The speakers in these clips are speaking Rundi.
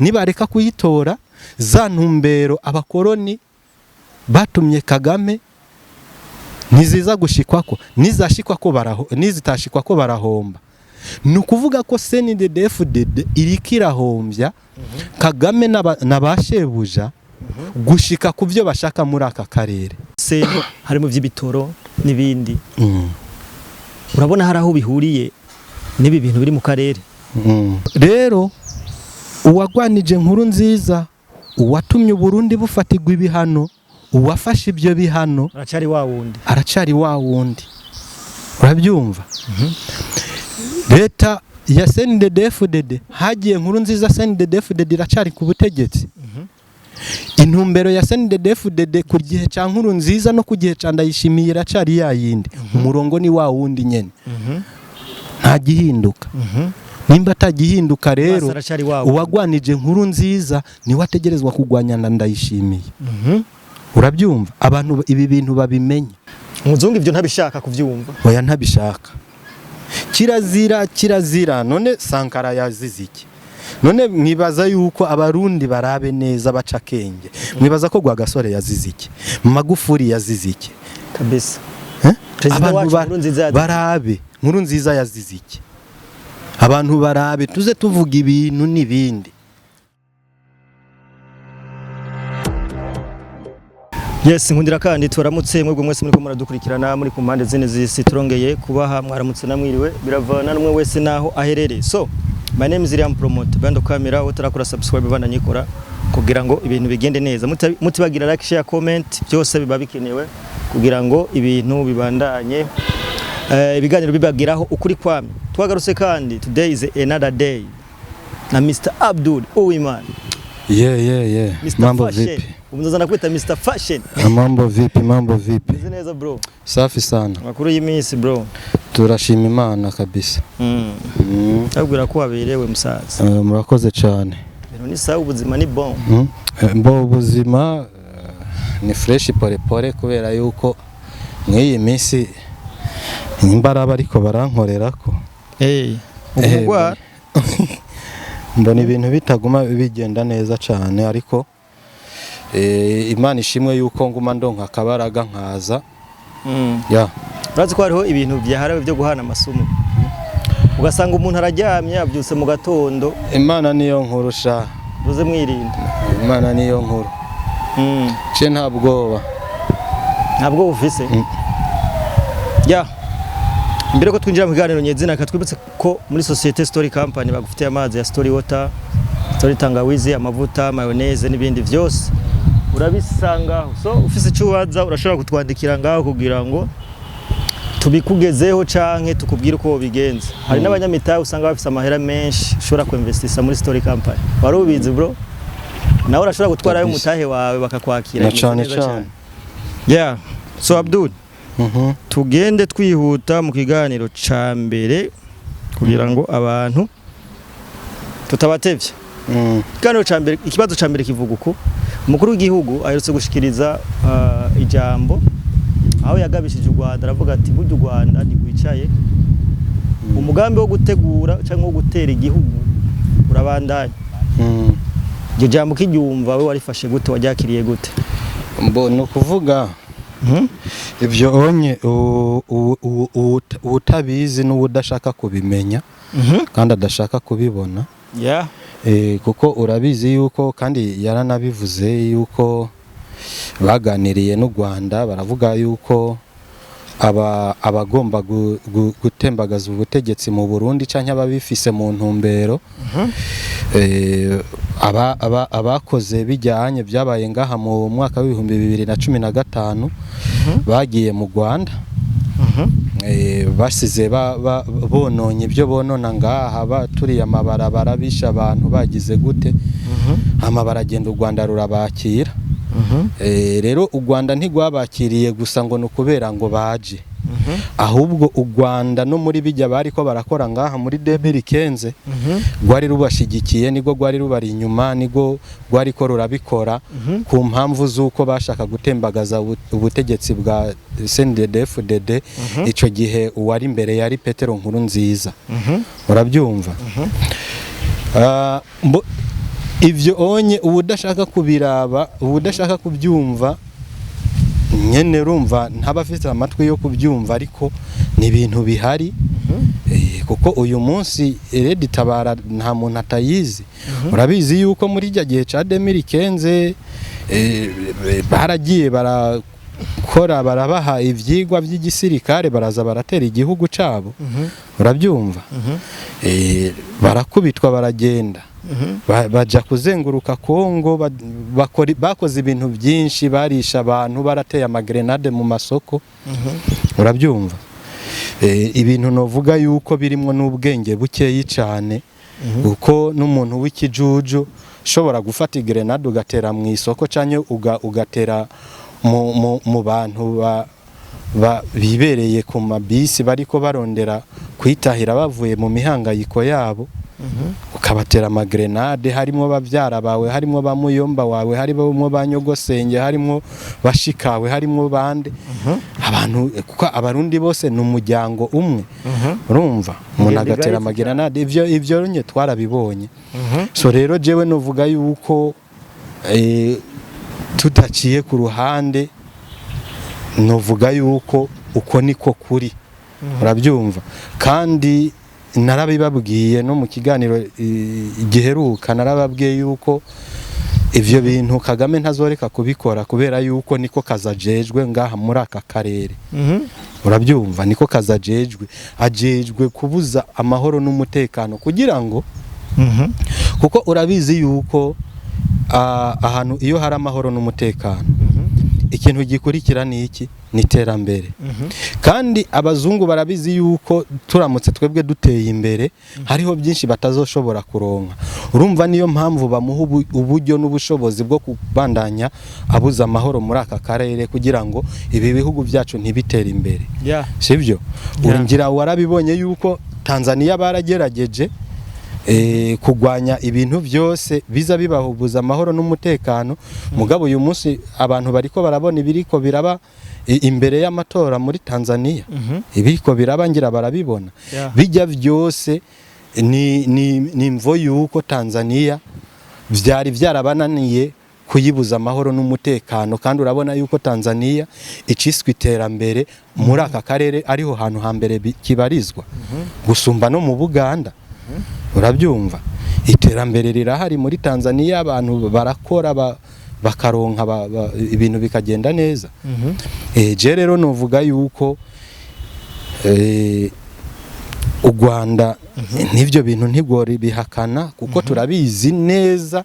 Nibareka kuyitora, za ntumbero abakoroni batumye Kagame ntiziza gushikwako, nizashikwako baraho, nizitashikwako barahomba. Ni ukuvuga ko CNDD-FDD iriko irahombya Kagame na ba shebuja gushika ku byo bashaka muri aka karere. Se harimo iby'ibitoro n'ibindi, urabona hari aho bihuriye n'ibi bintu biri mu karere? Rero uwagwanije Nkuru Nziza, uwatumye Uburundi bufatirwa ibihano, uwafashe ibyo bihano, aracari wa wundi. Aracari wa wundi, urabyumva? Leta ya CNDD-FDD hagiye Nkuru Nziza, CNDD-FDD iracari ku butegetsi. Intumbero ya CNDD-FDD ku gihe ca Nkuru Nziza no ku gihe ca Ndayishimiye iracari ya yindi. Umurongo ni wa wundi nyene, nta gihinduka. Nimba atagihinduka rero, Basi aracari wa wundi. uwagwanije Nkuru Nziza niwe ategerezwa kugwanya na Ndayishimiye, urabyumva? Abantu ibi bintu babimenye. Umuzungu ibyo ntabishaka kuvyumva. Oya, ntabishaka. Kirazira, kirazira. None Sankara yazize iki? None mwibaza yuko Abarundi barabe neza, baca akenge, mwibaza ko Rwagasore yazize iki? Magufuri yazize iki? Kabisa. Eh? Perezida Abantu wacu Nkurunziza yazize. Barabe Nkuru Nziza yazize iki. Abantu barabe, tuze tuvuga ibintu n'ibindi. Yes, nkundira kandi turamutse mwebwe mwese muriko muradukurikirana muri ku mpande zine z'isi. Turongeye kubaha mwaramutse namwiriwe, biravana n'umwe wese naho aherereye. So my name is Iriam Promote bando camera. Utarakora subscribe, bananyikora kugira ngo ibintu bigende neza. Mutibagira like, share, comment, byose biba bikenewe kugira ngo ibintu bibandanye, ibiganiro bibagiraho ukuri kwami. Twagarutse kandi, today is another day na Mr Abdul Uwimana. Yeah. Mr Mambo Fashion. vipi? Ubu nzoza nakwita Mr Fashion. Mambo vipi? Mambo vipi? Meze neza, bro. Safi sana. Makuru y'iminsi, bro? Turashima Imana kabisa. Ndabwira ko waberewe, musaza. Murakoze cyane. Ibintu ni sawa, ubuzima ni bon. Mbo ubuzima ni fresh, pole pole, kubera yuko mw'iyi minsi imbaraga ariko barankorera ko Umugwa. Mbona ibintu bitaguma bigenda neza cyane, ariko Imana ishimwe yuko nguma ndonka akabaraga nkaza. Ya. Urazi ko hariho ibintu byaharawe byo guhana amasumo, ugasanga umuntu araryamye abyutse mu gatondo. Imana niyo nkuru sha. Muze mwirinda. Imana niyo nkuru. Ce nta bwoba. Ntabwo bufise. Ya, mbere ko twinjira mu kiganiro nyezina, katwibutse ko muri Societe Story Company bagufitiye amazi ya Story Water, Story Tangawizi, amavuta, mayonnaise n'ibindi byose urabisangaho. So ufise icyo ubaza, urashobora kutwandikira ngaho kugira ngo tubikugezeho canke tukubwire uko wobigenza. Hari n'abanyamitahe usanga bafise amahera menshi, ushobora kuinvestisa muri Story Company. Wari ubizi, bro? Nawe urashobora gutwarayo Kabisa. umutahe wawe bakakwakira. Na Bimeze cane neza. cane. Yeah, so Abdul, tugende twihuta mu kiganiro ca mbere kugira ngo abantu tutabatevye. Ikiganiro ca mbere, ikibazo ca mbere kivuga uko: umukuru w'igihugu aherutse gushikiriza ijambo aho yagabishije u Rwanda, aravuga ati burya u Rwanda ntigwicaye, umugambi wo gutegura cyangwa wo gutera igihugu urabandanya. Iryo jambo ukiryumva, we warifashe gute? Waryakiriye gute? Mbo ni ukuvuga ibyo onye utabizi n'uwudashaka kubimenya kandi adashaka kubibona. Kuko urabizi yuko kandi yaranabivuze yuko baganiriye n'u Rwanda, baravuga yuko abagomba gutembagaza ubutegetsi mu Burundi canke ababifise mu ntumbero, abakoze bijyanye byabaye ngaha mu mwaka w'2015 bagiye mu Rwanda, basize bononye ibyo bonona ngaha, baturiye amabarabara, bishe abantu, bagize gute, hama baragenda, u Rwanda rurabakira. Rero u Rwanda ntigwabakiriye gusa ngo ni ukubera ngo baje, ahubwo u Rwanda no muri bijya bariko barakora ngaha muri 2015 rwari rubashigikiye, nibwo rwari rubari inyuma, nibwo rwari ko rurabikora ku mpamvu z'uko bashaka gutembagaza ubutegetsi bwa CNDD-FDD. Ico gihe uwari imbere yari Petero Nkurunziza, urabyumva? Ah, Ivyo onye uwudashaka kubiraba, uwudashaka kubyumva nyene, urumva ntaba afite amatwi yo kubyumva, ariko ni ibintu bihari. Kuko uyu munsi Red Tabara nta muntu atayizi. Urabizi yuko muri rya gihe ca 2015 baragiye barakora, barabaha ivyigwa by'igisirikare, baraza baratera igihugu cabo, urabyumva? Barakubitwa, baragenda, baja kuzenguruka Kongo, bakoze ibintu byinshi, barisha abantu, barateye amagrenade mu masoko, urabyumva? Ibintu novuga yuko birimwo n'ubwenge bukeyi cyane, kuko n'umuntu w'ikijuju ushobora gufata igrenade ugatera mu isoko canke ugatera mu bantu bibereye ku mabisi bariko barondera kwitahira bavuye mu mihangayiko yabo, ukabatera amagrenade, harimo bavyara bawe, harimo ba muyomba wawe, harimo ba nyogosenge, harimo bashikawe, harimo bande abantu, kuko Abarundi bose ni umuryango umwe, urumva? Umuntu Ngende agatera gahitse. Amagrenade, ivyo nye twarabibonye. So rero jewe novuga yuko tudaciye ku ruhande, novuga yuko uko niko kuri, urabyumva? Kandi narabibabwiye no mu kiganiro giheruka, narababwiye yuko ivyo bintu Kagame ntazoreka kubikora, kubera yuko niko kazajejwe ngaha muri aka karere, urabyumva? Niko kazajejwe, ajejwe kubuza amahoro n'umutekano kugira ngo, kuko urabizi yuko ahantu iyo hari amahoro n'umutekano, ikintu gikurikira ni iki? Ni iterambere. Kandi abazungu barabizi yuko turamutse twebwe duteye imbere, hariho byinshi batazoshobora kuronka, urumva? Niyo mpamvu bamuha uburyo n'ubushobozi bwo kubandanya abuza amahoro muri aka karere, kugira ngo ibi bihugu byacu ntibitere imbere, sibyo? Ngira warabibonye yuko Tanzania baragerageje kugwanya ibintu byose biza bibahubuza amahoro n'umutekano. Mugabo uyu munsi abantu bariko barabona ibiriko biraba imbere y'amatora muri Tanzania, ibiriko biraba ngira barabibona. Bijya byose ni mvo yuko Tanzania vyari vyarabananiye kuyibuza amahoro n'umutekano. Kandi urabona yuko Tanzania iciswe iterambere muri aka karere, ariho hantu hambere kibarizwa gusumba no mu Buganda, urabyumva? Iterambere rirahari muri Tanzania, abantu barakora, bakaronka, ibintu bikagenda neza. Je rero novuga yuko u Rwanda n'ivyo bintu ntigori bihakana, kuko turabizi neza,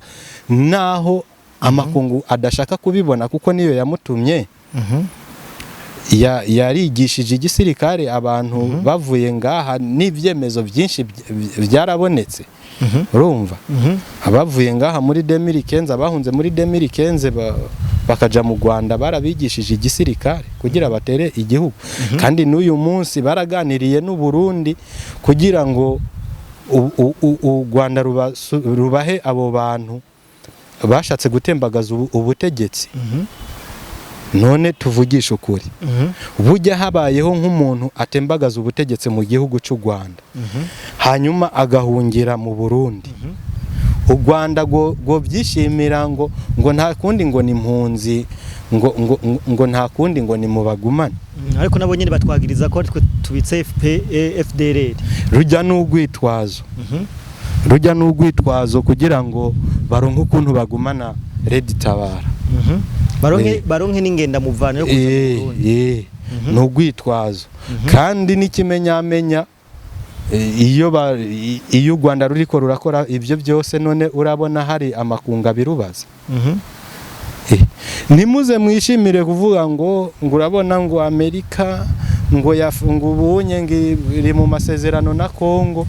naho amakungu adashaka kubibona, kuko niyo yamutumye. Yarigishije igisirikare abantu bavuye ngaha, n'ibyemezo byinshi byarabonetse, urumva? Abavuye ngaha muri 2015, abahunze muri 2015 bakaja mu Rwanda, barabigishije igisirikare kugira batere igihugu. Kandi n'uyu munsi baraganiriye n'u Burundi kugira ngo u Rwanda rubahe abo bantu bashatse gutembagaza ubutegetsi. None tuvugishe ukuri, burya habayeho nk'umuntu atembagaza ubutegetsi mu gihugu cy'u Rwanda, hanyuma agahungira mu Burundi, u Rwanda go byishimira ngo nta kundi, ngo ni impunzi, ngo nta kundi, ngo ni mubagumane? Ariko nabo nyine batwagiriza ko twe tubitse FDLR. Rujya n'urwitwazo, rujya n'urwitwazo kugira ngo baronke ukuntu bagumana Red Tabara. Baronke baronke n'ingenda muvano yo kuza mu Burundi. Ni urwitwazo. Kandi n'ikimenyamenya, iyo u Rwanda ruriko rurakora ibyo byose, none urabona hari amakunga birubaza? Ntimuze mwishimire kuvuga ngo urabona ngo Amerika ngo ngo ubunye ngo iri mu masezerano na Kongo.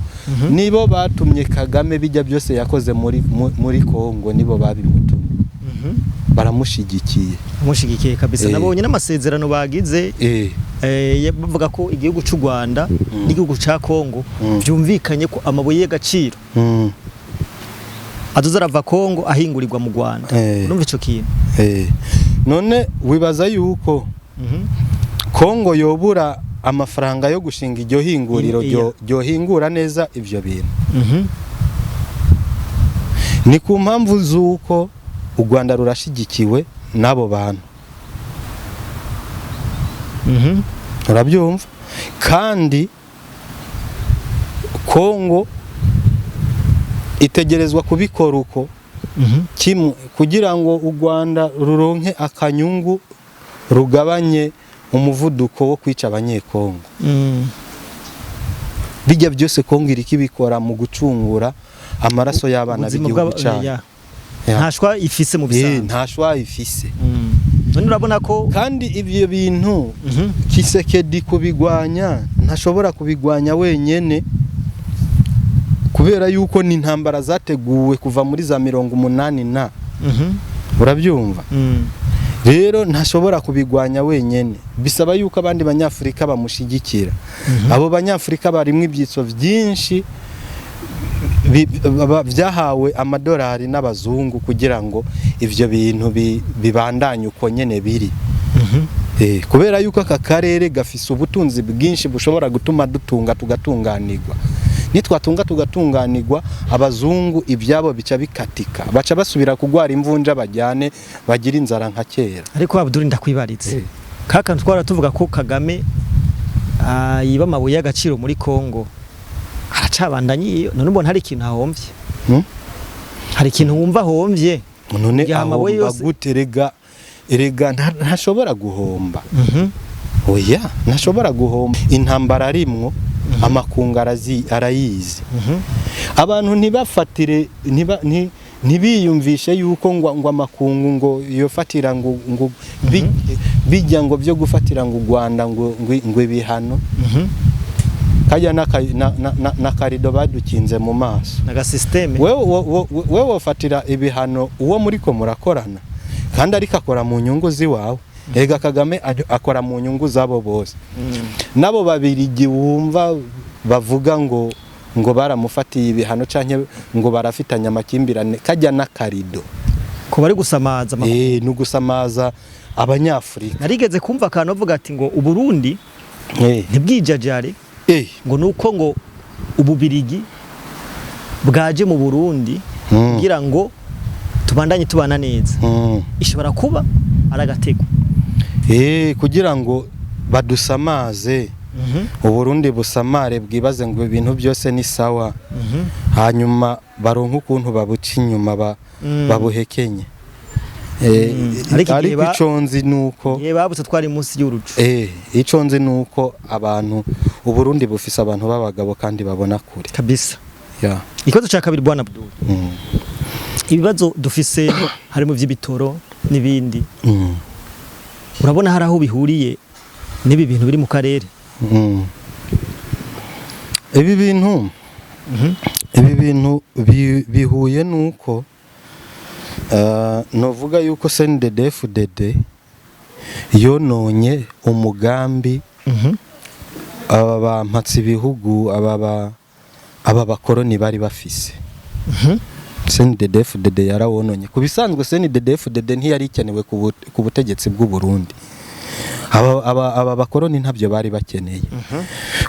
Nibo batumye Kagame bijya byose yakoze muri Kongo, nibo babimutumye, baramushigikiye. Mushigikiye kabisa. Nabonye n'amasezerano bagize, bavuga ko igihugu cy'u Rwanda n'igihugu ca Kongo byumvikanye ko amabuye y'agaciro azoza arava Kongo ahingurirwa mu Rwanda. Urumva ico kintu? None wibaza yuko Kongo yobura amafaranga yo gushinga iryo hinguriro ryohingura neza ivyo bintu? Ni ku mpamvu z'uko u Rwanda rurashigikiwe n'abo bantu. Urabyumva? Kandi Kongo itegerezwa kubikora uko kimwe kugira ngo u Rwanda ruronke akanyungu, rugabanye umuvuduko wo kwica Abanyekongo. Bijya byose Kongo iriko ibikora mu gucungura amaraso y'abana Ubuzima b'igihugu cyayo. Ya. Nta choix ifise mu bisanzwe. Nta choix ifise. None urabona ko Kandi ibyo bintu Tshisekedi kubigwanya, ntashobora kubigwanya wenyene, kubera yuko ni intambara zateguwe kuva muri za 80 na urabyumva? Rero ntashobora kubigwanya wenyene, bisaba yuko abandi Banyafurika bamushigikira. Abo Banyafurika barimwo ibyitso byinshi byahawe amadolari n'abazungu kugira ngo ivyo bintu bibandanye uko nyene biri. Kubera yuko aka karere gafise ubutunzi bwinshi bushobora gutuma dutunga tugatunganirwa. Nitwatunga tugatunganirwa, abazungu ibyabo bica bikatika, baca basubira kugwara imvunja, bajyane bagira inzara nka kera. Ariko Abdul, ndakwibaritse kaka, twara tuvuga ko Kagame yiba amabuye y'agaciro muri Kongo, aracabandanye iyo. None ubona hari ikintu ahomvye? Hmm? Hari ikintu wumva ahomvye? None Igihe amabuye ahomba yose- gute? Rega erega ntashobora guhomba. Oya, ntashobora guhomba. Intambara arimwo amakungu arayizi. Abantu ntibafatire, ntibiyumvishe yuko ngo amakungu ngo yofatira ngo bijya ngo byo gufatira ngo u Rwanda ngo ibihano kajya n'akarido badukinze mu maso. Naga système. Wewe wofatira ibihano uwo muriko murakorana kandi ariko akora mu nyungu ziwawe? Ega Kagame akora mu nyungu zabo bose, nabo Babirigi wumva bavuga ngo baramufatiye ibihano canke ngo barafitanye amakimbirane, kajya n'akarido. Ko bari gusamaza amakuru. Ni ugusamaza Abanyafurika. Narigeze kumva akantu bavuga ati ngo Uburundi ntibwijajare, ngo nuko ngo Ububirigi bwaje mu Burundi kugira ngo tubandanye tubana neza. Ishobora kuba ari agatego. Kugira ngo badusamaze, Uburundi busamare, bwibaze ngo ibintu byose ni sawa, hanyuma baronke ukuntu babuca inyuma babuhekenye. Ariko igihe Ariko ico nzi nuko Igihe babutse twari munsi y'urucu. Ico nzi nuko abantu, Uburundi bufise abantu b'abagabo kandi babona kure. Kabisa. Ya. Ikibazo cya kabiri, bwana Abdul. Ibibazo dufise harimo iby'ibitoro n'ibindi. Urabona hari aho bihuriye n'ibi bintu biri mu karere? Ibi bintu bihuye nuko novuga yuko CNDD-FDD yononye umugambi aba bampatse ibihugu, aba bakoroni bari bafise. CNDD-FDD yarawononye. Ku bisanzwe CNDD-FDD ntiyari ikenewe ku butegetsi bw'u Burundi. Aba bakoroni ntabyo bari bakeneye,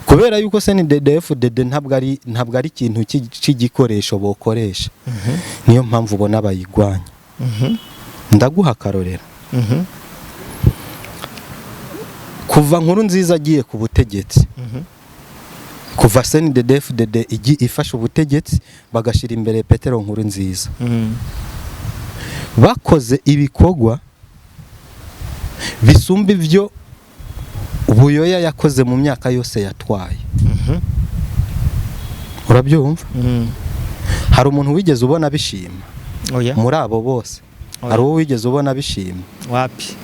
kubera yuko CNDD-FDD ntabwo ari ikintu c'igikoresho bokoresha. Niyo mpamvu ubona bayigwanya. Ndaguha akarorero. Kuva Nkurunziza agiye ku butegetsi, kuva CNDD-FDD ifashe ubutegetsi bagashyira imbere Petero Nkurunziza, bakoze ibikorwa bisumba ibyo Buyoya yakoze mu myaka yose yatwaye. Urabyumva? Hari umuntu wigeze ubona bishima? Oya. Muri abo bose? Oya. Hari uwo wigeze ubona bishima? Wapi.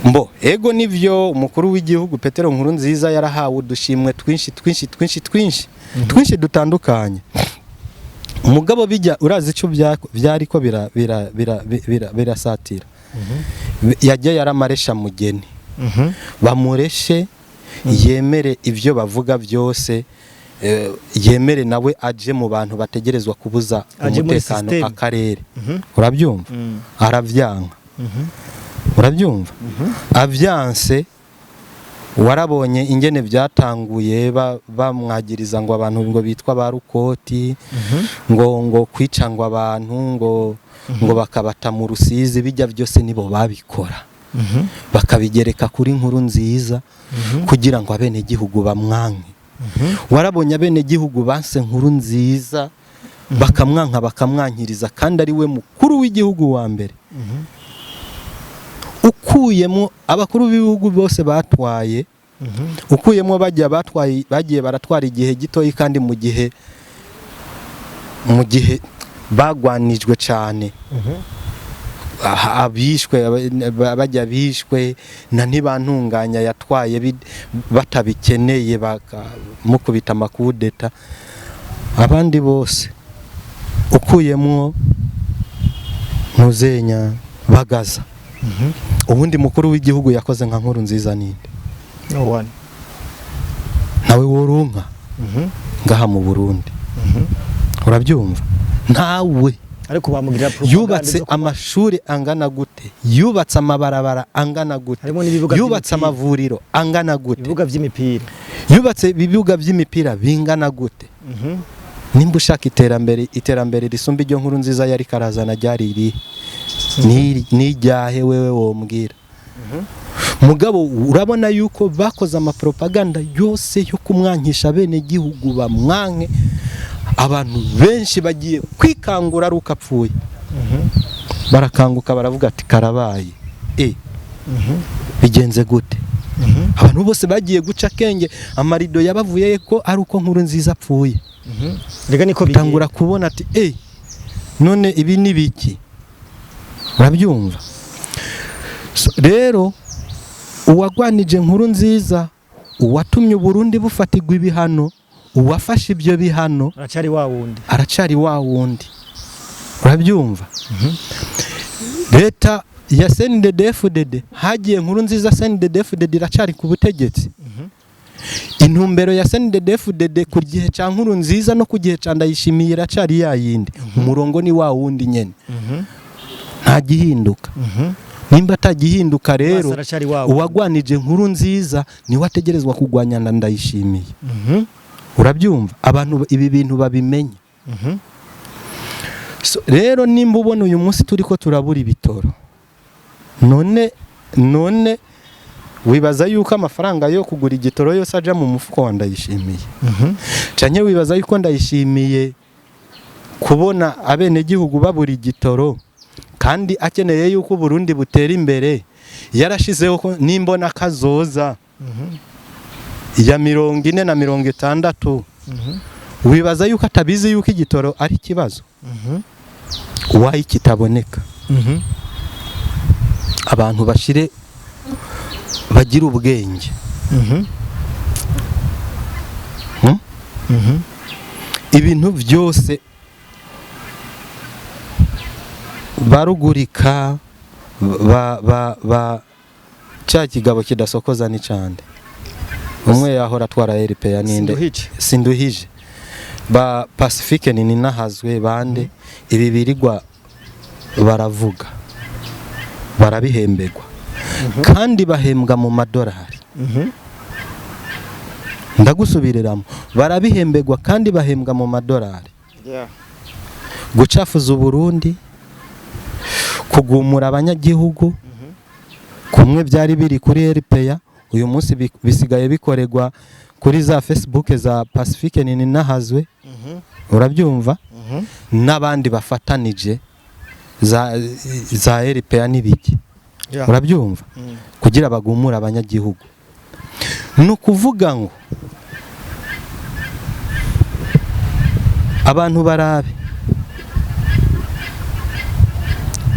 Mbo ego, nivyo, umukuru w'igihugu Petero Nkurunziza yarahawe udushimwe twinshi twinshi twinshi twinshi twinshi dutandukanye. Umugabo bijya urazi icyo byariko birasatira, yajya yaramaresha mugeni, bamureshe yemere ibyo bavuga byose, yemere nawe aje mu bantu bategerezwa kubuza Aje muri umutekano system. akarere. Urabyumva? Aravyanka. Urabyumva? Avyanse. Warabonye ingene byatanguye, bamwagiriza ngo abantu ngo bitwa ba Rukoti, ngo kwica ngo abantu ngo bakabata mu Rusizi. Bijya byose nibo babikora, bakabigereka kuri Nkuru Nziza kugira ngo abenegihugu bamwanke. Warabonye abenegihugu banse Nkuru Nziza, bakamwanka, bakamwankiriza, kandi ari we mukuru w'igihugu wa mbere. Ukuyemo abakuru b'ibihugu bose batwaye, ukuyemo bajya batwaye, bagiye baratwara igihe gitoyi, kandi mu gihe bagwanijwe cyane, abishwe, bajya bishwe na Ntibantunganya yatwaye batabikeneye, bakamukubita amakudeta. Abandi bose ukuyemwo Ntuzenya Bagaza, ubundi mukuru w'igihugu yakoze nka Nkuru Nziza ninde? No one. Nawe worunka ngaha mu Burundi, urabyumva, ntawe. Ariko bamugirira propaganda. Yubatse amashuri angana gute? Yubatse amabarabara angana gute? Harimo n'ibibuga Yubatse by'imipira. amavuriro angana gute? Ibibuga by'imipira. Yubatse ibibuga by'imipira bingana gute? Nimba ushaka iterambere, iterambere risumba iryo Nkuru Nziza yari karazana ryari irihe? Nijyahe wewe wombwira? Mugabo urabona yuko bakoze amapropaganda yose yo kumwankisha bene gihugu bamwanke. Abantu benshi bagiye kwikangura ari uko apfuye, barakanguka, baravuga ati: "Karabaye, bigenze gute?" Abantu bose bagiye guca akenge, amarido yabavuye ko ari uko Nkuru Nziza apfuye. Rega niko Tangura kubona ati: "None ibi ni biki?" Urabyumva? So, rero uwagwanije Nkuru Nziza, uwatumye Uburundi bufatirwa ibihano, uwafashe ibyo bihano, aracari wa wundi. Aracari wa wundi, urabyumva? Leta ya CNDD-FDD hagiye Nkuru Nziza, CNDD-FDD iracari ku butegetsi. Intumbero ya CNDD-FDD ku gihe ca Nkuru Nziza no ku gihe ca Ndayishimiye iracari ya yindi. Umurongo ni wa wundi nyene, nta gihinduka. Nimba atagihinduka rero, Basi aracari wa wundi. uwagwanije Nkuru Nziza niwe ategerezwa kugwanya na Ndayishimiye, urabyumva? Abantu ibi bintu babimenye. So, rero nimba ubona uyu munsi turi ko turabura ibitoro, none wibaza yuko amafaranga yo kugura igitoro yose aja mu mufuko wa Ndayishimiye? Canke wibaza yuko Ndayishimiye kubona abenegihugu babura igitoro kandi akeneye yuko Burundi butera imbere, yarashizeho ko nimbona kazoza ya 40 na 60, wibaza yuko atabizi yuko igitoro ari ikibazo wayi kitaboneka? Abantu bashire bagira ubwenge. Hmm? Ibintu byose barugurika ba cya kigabo kidasokoza ni cande, umwe yahora atwara RPA ninde? Sinduhije. Sinduhije, ba Pacifique ni ninahazwe bande, ibi birirwa baravuga barabihemberwa kandi bahembwa mu madolari. Ndagusubiriramo, barabihemberwa kandi bahembwa mu madolari. Gucafuza Uburundi, kugumura abanyagihugu, kumwe byari biri kuri RPA, uyu munsi bisigaye bikorerwa kuri za Facebook za Pacifique nini nahazwe, urabyumva, n'abandi bafatanije za RPA n'ibiki, urabyumva, kugira bagumure abanyagihugu. Ni ukuvuga ngo abantu barabe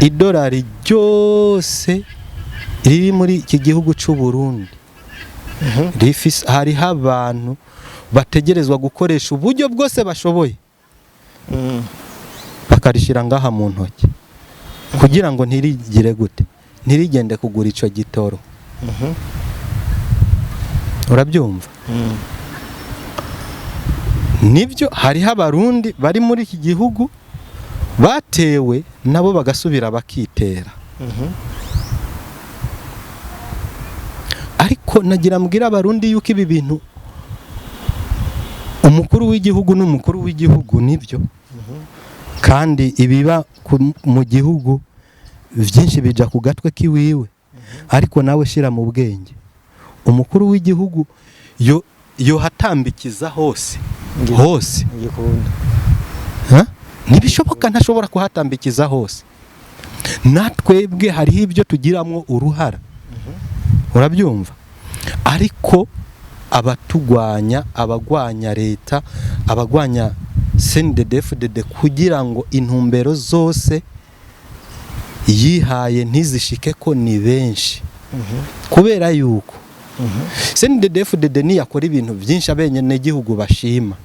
idolari ryose riri muri iki gihugu cy'u Burundi rifise, hariho abantu bategerezwa gukoresha uburyo bwose bashoboye bakarishyira ngaha mu ntoki kugira ngo ntirigire gute, ntirigende kugura ico gitoro, urabyumva? Nibyo, hariho Abarundi bari muri iki gihugu batewe nabo bagasubira bakitera, ariko Ariko nagira mbwira Abarundi yuko ibi bintu, umukuru w'igihugu n'umukuru w'igihugu nibyo, kandi ibiba mu gihugu byinshi bija ku gatwe kiwiwe, ariko nawe shira mu bwenge, umukuru w'igihugu yo yohatambikiza hose hose? Ngikunda. Ha? Ntibishoboka, ntashobora kuhatambikiza hose. Natwebwe hariho ibyo tugiramwo uruhara, urabyumva? Ariko abatugwanya, abagwanya leta, abagwanya CNDD-FDD kugira ngo intumbero zose yihaye ntizishike ko ni benshi, kubera yuko CNDD-FDD niyakora ibintu byinshi abenegihugu bashima,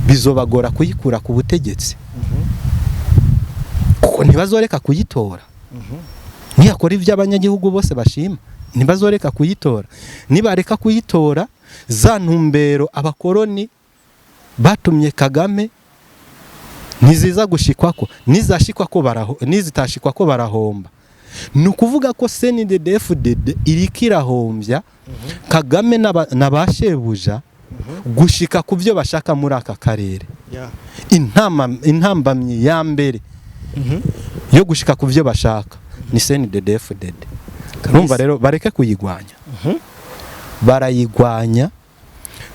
bizobagora kuyikura ku butegetsi, kuko ntibazoreka kuyitora. Niyakora ibyo abanyagihugu bose bashima, ntibazoreka kuyitora. Nibareka kuyitora, za ntumbero abakoroni batumye Kagame ntiziza gushikwako. Nizashikwako baraho, nizitashikwako barahomba. Ni ukuvuga ko CNDD-FDD iriko irahombya Kagame na ba shebuja gushika ku byo bashaka muri aka karere. Intambamyi ya mbere yo gushika ku byo bashaka ni CNDD-FDD. Urumva rero, bareke kuyigwanya. Barayigwanya,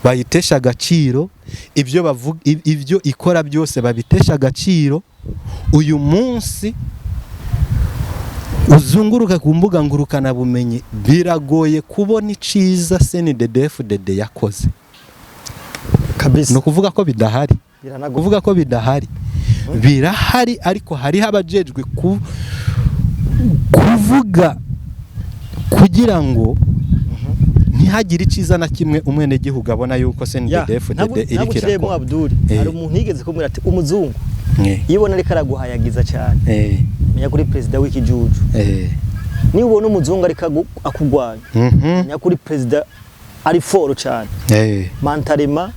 bayitesha agaciro, ibyo bavuga, ibyo ikora byose babitesha agaciro. Uyu munsi uzunguruka ku mbuga ngurukanabumenyi, biragoye kubona iciza CNDD-FDD yakoze. Ni ukuvuga ko bidahari? Biranagoye. Kuvuga ko bidahari, birahari, ariko hariho abajejwe kuvuga kugira ngo ntihagire iciza na kimwe umwenegihugu abona yuko CNDD-FDD iriko Ntabwo irakora. Abdul, hari umuntu yigeze kumbwira ati: "Umuzungu iyo ubona ariko araguhayagiza cyane, menya kuri perezida w'ikijuju. Niba ubona umuzungu ariko akugwanya, menya kuri perezida ari fort cyane, mentalement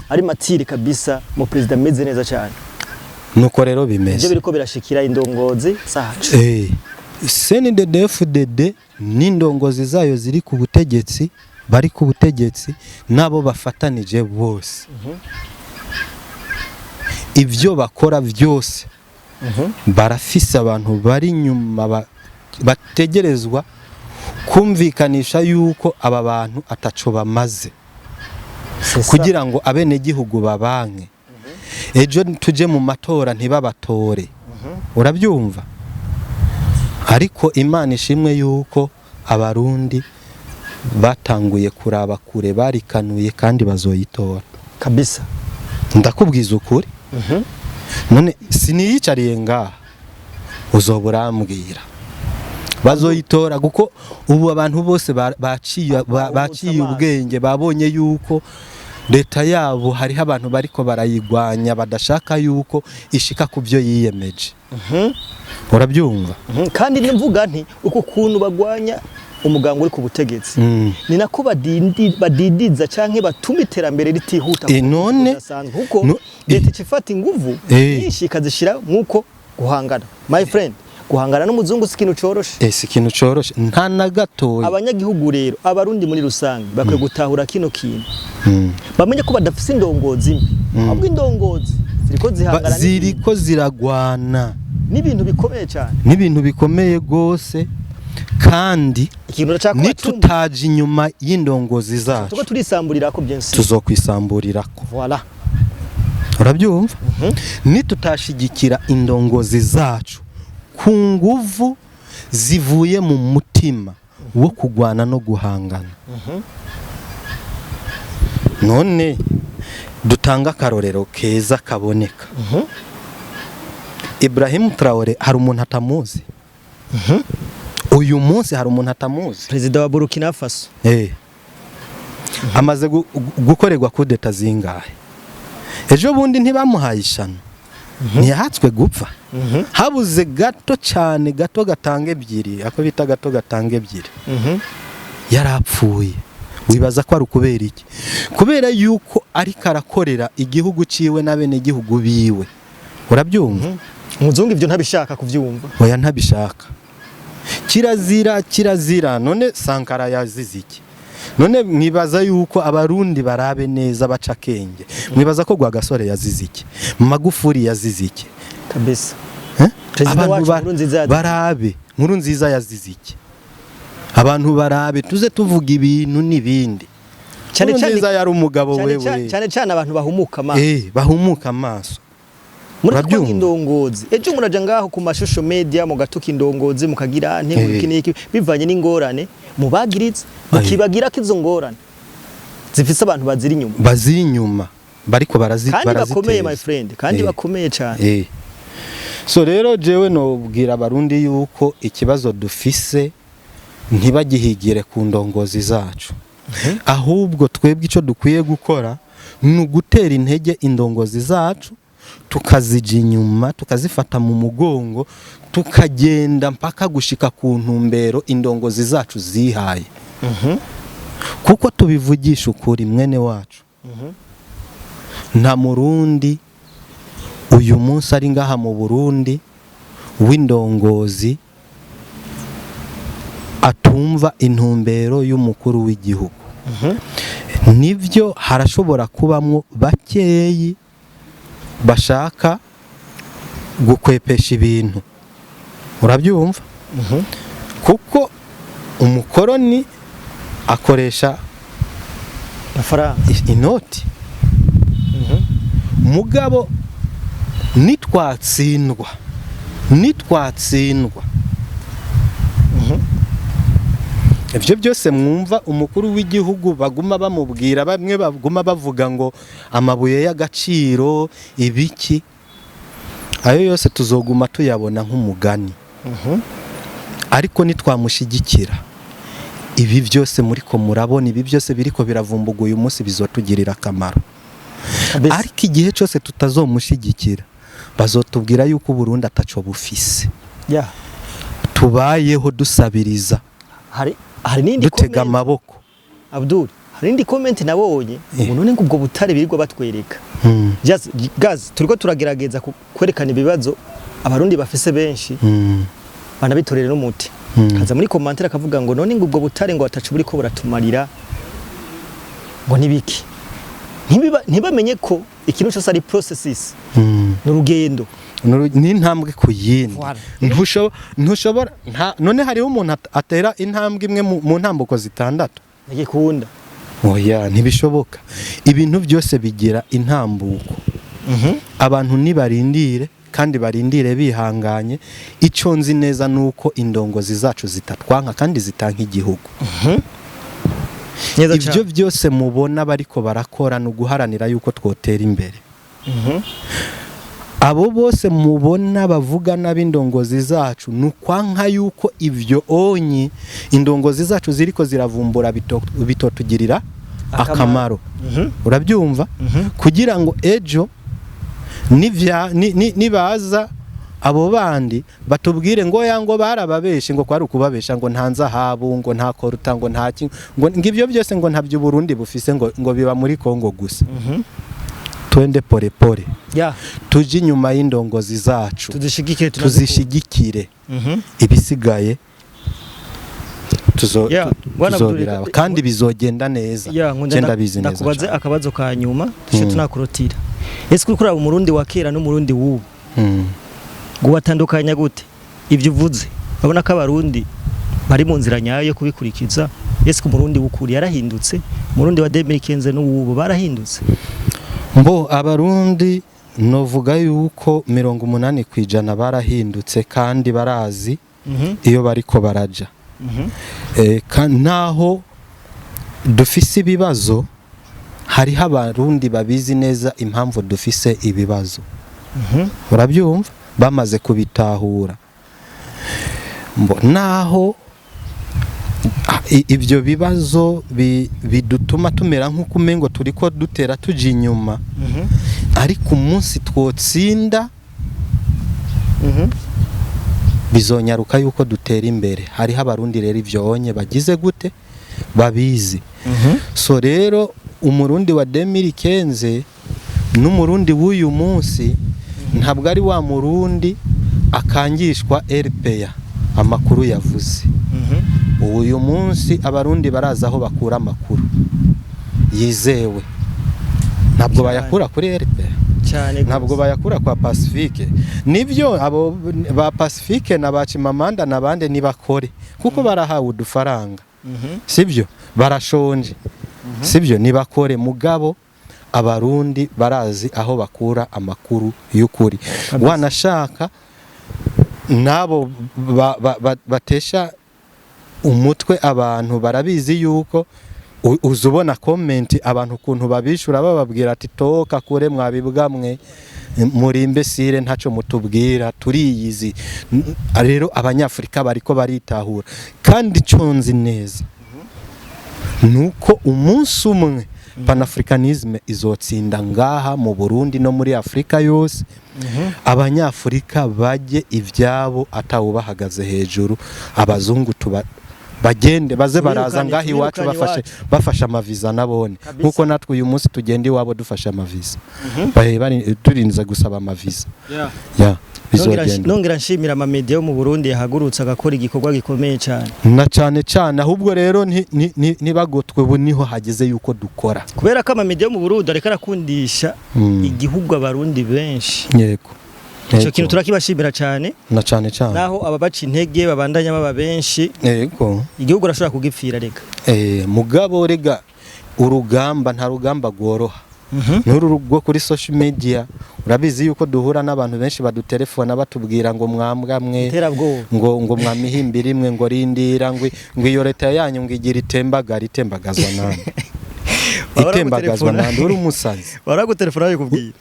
ari mature kabisa, mu perezida ameze neza cyane." Nuko rero Ibyo bimeze. biriko birashikira indongozi zacu. CNDD-FDD n'indongozi zayo ziri ku butegetsi, bari ku butegetsi nabo bafatanije bose, ibyo bakora byose barafise abantu bari inyuma bategerezwa kumvikanisha yuko aba bantu ataco bamaze, C'est ça. kugira ngo abenegihugu babanke, ejo tuje mu matora ntibabatore, urabyumva? Ariko Imana ishimwe yuko Abarundi batanguye kuraba kure, barikanuye kandi bazoyitora. Ndakubwiza ukuri. None siniyicariye ngaha, uzoba urambwira. Bazoyitora kuko ubu abantu bose baciye amaso. ubwenge, babonye yuko leta yabo hariho abantu bariko barayigwanya, badashaka yuko ishika ku byo yiyemeje, urabyumva? Kandi nimvuga nti uku kuntu bagwanya umuganga uri ku butegetsi, ni nako badidiza canke batuma iterambere ritihuta ku None budasanzwe, kuko leta ica ifata inguvu nyinshi ikazishira nk'uko guhangana. My friend, guhangana n'umuzungu si ikintu coroshe. Si ikintu coroshe, nta na gatoya. Abanyagihugu rero, Abarundi muri rusange, bakwiye gutahura kino kintu, bamenye ko badafise indongozi mbi, ahubwo indongozi ziriko zihangana Ziriko ziragwana n'ibintu bikomeye cyane. N'ibintu bikomeye gose, kandi Ikintu uracakora, nitutaje inyuma y'indongozi zacu, tuko turisamburira ko bien sûr. Tuzokwisamburirako. Voilà. Urabyumva? Nitutashigikira indongozi zacu ku nguvu zivuye mu mutima wo kugwana no guhangana. None dutanga akarorero keza kaboneka: Ibrahim Traore, hari umuntu atamuzi uyu munsi? Hari umuntu atamuzi? Perezida wa Burkina Faso. Amaze gukorerwa kudeta zingahe? Ejo bundi ntibamuhaye ishano? Ntiyahatswe gupfa? Habuze gato cyane, gato gatanga ebyiri, ako bita gato gatanga ebyiri, yarapfuye. Wibaza ko ari ukubera iki? Kubera yuko ariko arakorera igihugu ciwe n'abenegihugu biwe, urabyumva? Umuzungu ibyo ntabishaka kuvyumva. Oya, ntabishaka, kirazira, kirazira. None Sankara yazize iki? None mwibaza yuko Abarundi barabe neza, baca akenge, mwibaza ko Rwagasore yazize iki? Magufuri yazize iki? Kabisa. Eh? Perezida Abantu wacu Nkurunziza yazize. Barabe Nkurunziza yazize iki. Abantu barabe, tuze tuvuga ibintu n'ibindi. Cyane cyane Nkurunziza yari umugabo. Cyane Wewe. cyane cyane abantu bahumuka amaso. Bahumuka amaso. Muri Urabyumva? twanga indongozi, ejo muraja ngaho ku ma social media mugatuka indongozi, mukagira nte iki n'iki, bivanye n'ingorane mubagiritse, mukibagira ko izo ngorane zifise abantu baziri inyuma. Baziri inyuma bariko barazi Kandi bakomeye, my baraziteza. friend, kandi bakomeye cyane. So rero jewe nobwira Abarundi yuko ikibazo dufise ntibagihigire ku ndongozi zacu, ahubwo twebwe icyo dukwiye gukora ni ugutera intege indongozi zacu, tukazija inyuma, tukazifata mu mugongo, tukagenda mpaka gushika ku ntumbero indongozi zacu zihaye. Kuko tubivugisha ukuri, mwene wacu, nta Murundi uyu munsi ari ngaha mu Burundi w'indongozi atumva intumbero y'umukuru w'igihugu. Nibyo, harashobora kubamwo bakeyi bashaka gukwepesha ibintu, urabyumva, kuko umukoroni akoresha amafaranga, inoti. Mugabo nitwatsindwa, ibyo byose mwumva umukuru w'igihugu baguma bamubwira, bamwe baguma bavuga ngo amabuye y'agaciro, ibiki, ayo yose tuzoguma tuyabona nk'umugani. Ariko nitwamushyigikira, ibi byose muriko murabona, ibi byose biriko biravumbuga uyu munsi, bizotugirira akamaro. Kabisa. Ariko igihe cyose tutazomushyigikira, bazotubwira yuko Uburundi ataco bufise, tubayeho dusabiriza, Hari n'indi dutega comment, amaboko. Abdul, hari indi comment nabonye ngo none ngo ubwo butare birirwa batwereka. Just guys, turiko turagerageza kwerekana ibibazo Abarundi bafise benshi, banabitorere n'umuti. Kaza muri commentaire akavuga ngo none ngo ubwo butare ngo atacu buriko buratumarira, ngo nibiki. Ntibamenye ko ikintu cyose ari processes, ni urugendo. Ni intambwe ku yindi. Voilà. Ntushobora none hariho umuntu atera intambwe imwe mu ntambuko zitandatu? Ntigikunda. Oya, ntibishoboka. Ibintu byose bigira intambuko. Abantu nibarindire, kandi barindire bihanganye. Icyo nzi neza ni uko indongozi zacu zitatwanka kandi zitanka igihugu. Neza Ibyo cyane. byose mubona bariko barakora ni uguharanira yuko twotera imbere. Abo bose mubona bavuga n'ab'indongozi zacu ni ukwanka yuko ibyo onyi indongozi zacu ziriko ziravumbura bitotugirira akamaro, urabyumva, kugira ngo ejo nibaza abo bandi batubwire ngo ya, ngo barababeshe, ngo kwari ukubabesha, ngo nta nzahabu, ngo nta coltan, ngo nta ngo ibyo byose ngo ntabyo Burundi bufise, ngo biba muri Kongo gusa. Twende pole pole, tuje inyuma y'indongozi zacu, tuzishigikire. Tuzishigikire, ibisigaye Bwana Abdul, tuzobiraba kandi bizogenda neza. Ya, nkunda Je ndabizi neza ndakubaze cane. akabazo ka nyuma duce tunakurotira. Ese uriko uraba Umurundi wa kera n'Umurundi w'ubu, ngo batandukanya gute? Ibyo uvuze, urabona ko Abarundi bari mu nzira nyayo yo kubikurikiza? Ese ko Umurundi w'ukuri yarahindutse? Umurundi wa 2015 n'uwubu barahindutse? Mbo Abarundi novuga yuko 80% barahindutse kandi barazi iyo bariko baraja. Naho dufise ibibazo, hariho Abarundi babizi neza impamvu dufise ibibazo, urabyumva, bamaze kubitahura. Mbo naho ibyo bibazo bidutuma tumera nk'uko umengo turiko dutera tuja inyuma, ariko umunsi twotsinda bizonyaruka yuko dutera imbere. Hariho Abarundi rero ivyonye bagize gute, babizi. So rero Umurundi wa 2015 n'Umurundi w'uyu munsi ntabwo ari wa Murundi akangishwa RPA amakuru yavuze. Uyu munsi Abarundi barazi aho bakura amakuru yizewe, ntabwo Cyane. bayakura kuri RPA, Cyane ntabwo gose. bayakura kwa Pacifique. Nibyo, abo ba Pacifique na ba Chimamanda n'abandi nibakore, kuko barahawe udufaranga, sibyo? Barashonje, sibyo? Nibakore, mugabo Abarundi barazi aho bakura amakuru y'ukuri. Wanashaka nabo batesha umutwe abantu, barabizi yuko uza ubona comment abantu ukuntu babishura, bababwira ati: "Toka kure mwabibwa mwe, murimbe sire, ntaco mutubwira, turiyizi." Rero Abanyafurika bariko baritahura, kandi ico nzi neza nuko umunsi umwe panafricanisme izotsinda ngaha mu Burundi no muri Afrika yose, Abanyafurika bajye ivyabo atawubahagaze hejuru. Abazungu tuba bagende baze baraza Tubirukane, ngaha iwacu tubirukane bafashe iwacu. bafashe amaviza nabone, nkuko natwe uyu munsi tugenda iwabo dufashe amaviza. Turinze gusaba amaviza ya bizogenda. Nongera nshimira amamedia yo mu Burundi yahagurutse agakora igikorwa gikomeye cyane. Na cyane cyane ahubwo rero ntibagotwe, ubu niho hageze yuko dukora. Kubera ko amamedia yo mu Burundi ariko arakundisha igihugu Abarundi benshi. Ico kintu turakibashimira cyane. Na cyane cyane. Naho ababaca intege babandanya baba benshi, igihugu urashobora kugipfira reka. Mugabo rega urugamba nta rugamba rworoha n'uru rwo kuri social media. Urabizi yuko duhura n'abantu benshi badutelefona batubwira ngo mwambwa mwe, Iterabwoba. ngo mwamihimbira imwe, ngo rindira, ngo iyo leta yanyu ngo igira itembagara. Itembagazwa nande? Bahora Itembagazwa gutelefona. nande? Uri umusazi. Baragutelefona babikubwiye?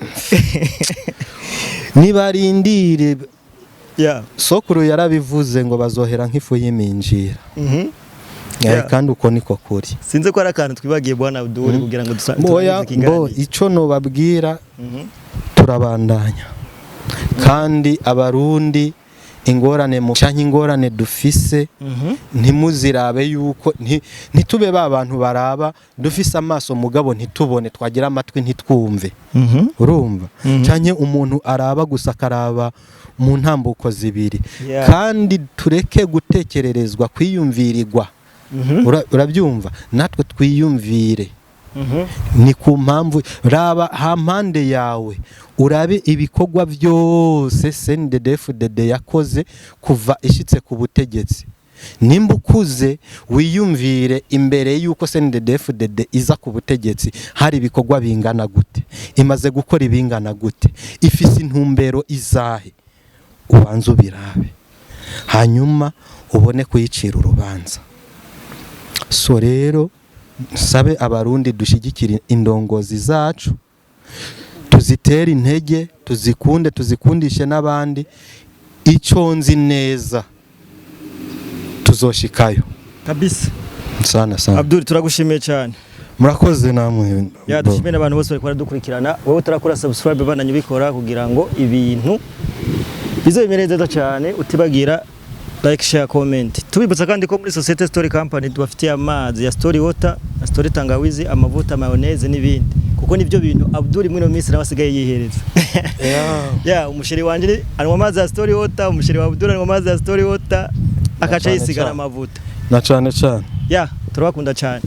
Nibarindire. Sokuru yarabivuze ngo bazohera nk'ifu y'iminjira. Kandi uko niko kuri. Sinzi ko ari akantu twibagiye, bwana Abdul, kugira ngo Oya, turangize bo ikiganiro. ico nobabwira, turabandanya, kandi Abarundi ingorane mu canke ingorane dufise, ntimuzirabe yuko ntitube ba bantu baraba dufise amaso mugabo ntitubone, twagira amatwi ntitwumve. Urumva? Canke umuntu araba gusa, akaraba mu ntambuko zibiri. Kandi tureke gutekererezwa, kwiyumvirirwa. Urabyumva? Natwe twiyumvire. Ni ku mpamvu raba hampande yawe, urabe ibikorwa byose CNDD-FDD yakoze kuva ishitse ku butegetsi. Nimba ukuze, wiyumvire imbere y'uko CNDD-FDD iza ku butegetsi hari ibikorwa bingana gute, imaze gukora ibingana gute, ifise intumbero izahe. Ubanze ubirabe, hanyuma ubone kuyicira urubanza. So rero nsabe Abarundi dushyigikire indongozi zacu, tuzitere intege, tuzikunde, tuzikundishe n'abandi. Icyo nzi neza, tuzoshikayo. Kabisa. Sana sana. Abdul, turagushimiye cyane. Murakoze namwe. Ya, dushimiye n'abantu bose bari baradukurikirana. Wowe utarakora subscribe, bandanya ubikora kugira ngo ibintu bize bimere neza cyane, utibagira like, share, comment. Tubibutsa kandi ko muri Societe Story Company tubafitiye amazi ya Story Water na Story Tangawizi, amavuta, mayonnaise n'ibindi, kuko nibyo bintu Abdul mwino minsi nawe asigaye yihereza. Ya, umusheri wanje anywa amazi ya Story Water, umusheri wa Abdul anywa amazi ya Story Water, akaca Cyane yisigara cyane. amavuta. Na cyane cyane. Ya, turabakunda cyane.